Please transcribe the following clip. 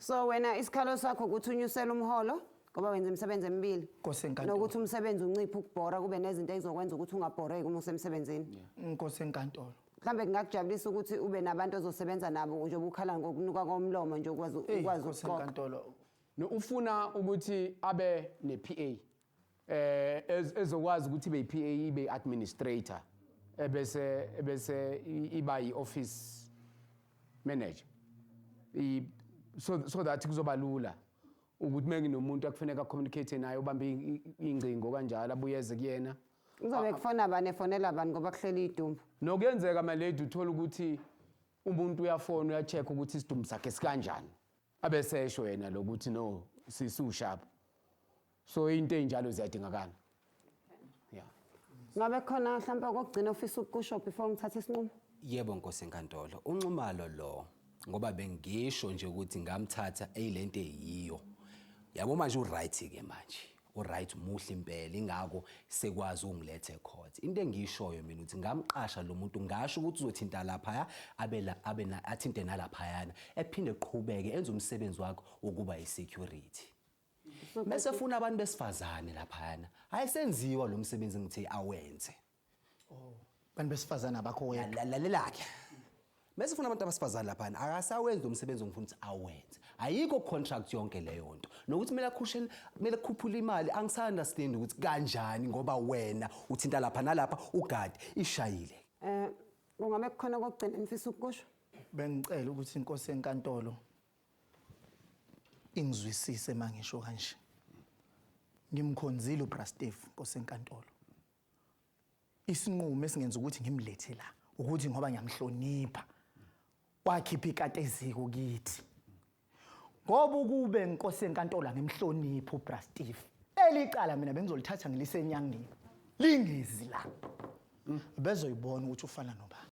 So wena isikhalo sakho ukuthi unyusele umholo ngoba wenza imisebenzi emibili. Nkosi enkantolo. Nokuthi umsebenzi unciphe ukubhora, kube nezinto ezizokwenza ukuthi ungabhoreki uma usemsebenzini. Nkosi enkantolo. Mhlambe kungakujabulisa ukuthi ube nabantu ozosebenza nabo njengoba ukhala ngokunuka komlomo nje ukwazi Eyi, ukwazi Nkosi ukuxoxa. enkantolo. No, ufuna ukuthi abe ne-PA ezokwazi ukuthi ibe i-PA, ibe administrator, ebese iba i-office manager. So that kuzoba lula ukuthi menginomuntu akufuneka communicate naye, ubambe ingcingo kanjalo, abuyeze kuyena. Kuzobe kufona bani, efonela bani, ngoba kuhleli idumbu? Nokuyenzeka, my lady, uthola ukuthi umuntu uyafona, uya-check ukuthi isidumbu sakhe sikanjani, abesesho yena lokuthi no, sisusharp. So into ey'njalo ziyadingakala, yeah. Ngabe khona mhlawumbe okugcina ofisa ukukusho before ngithathe isinqumo? Yebo, Nkosi enkantolo. Unxumalo lo, ngoba bengisho nje ukuthi ngamthatha eyilento eyiyo. Yabo, manje uright ke manje. Uright, muhle impela, ingakho sekwazi ungilethe ecourt. Into engishoyo mina ukuthi ngamqasha lo muntu, ngasho ukuthi uzothinta lapha, abe la, abe na, athinte nalaphayana, ephinde eqhubeke enze umsebenzi wakhe wokuba yi-security. Bese funa abantu besifazane laphayana. Ayisenziwa lo msebenzi ngithi awenze. Bantu besifazane abakho wedwa. Lalela ke, bese funa abantu abasifazane laphana, akasawenzi umsebenzi ongifuna ukuthi awenze. Ayikho contract yonke leyo nto, nokuthi kumele akhushe, kumele kukhuphule imali, angisa-understand ukuthi kanjani, ngoba wena uthinta lapha nalapha, ugade ishayile. Kungabe kukhona okugcina nifisa ukukusho? Bengicela ukuthi inkosi enkantolo ingizwisise mangisho kanje. Ngimkhonzile uBra Steve, Nkosi enkantolo. Isinqumo esingenza ukuthi ngimlethe la ukuthi ngoba ngiyamhlonipha, wakhipha ikati eziko kithi. Ngoba ukube, Nkosi enkantolo, ngimhlonipha uBra Steve, elicala mina bengizolithatha ngilise enyangeni, lingezi la, bezoyibona ukuthi ufana nobani.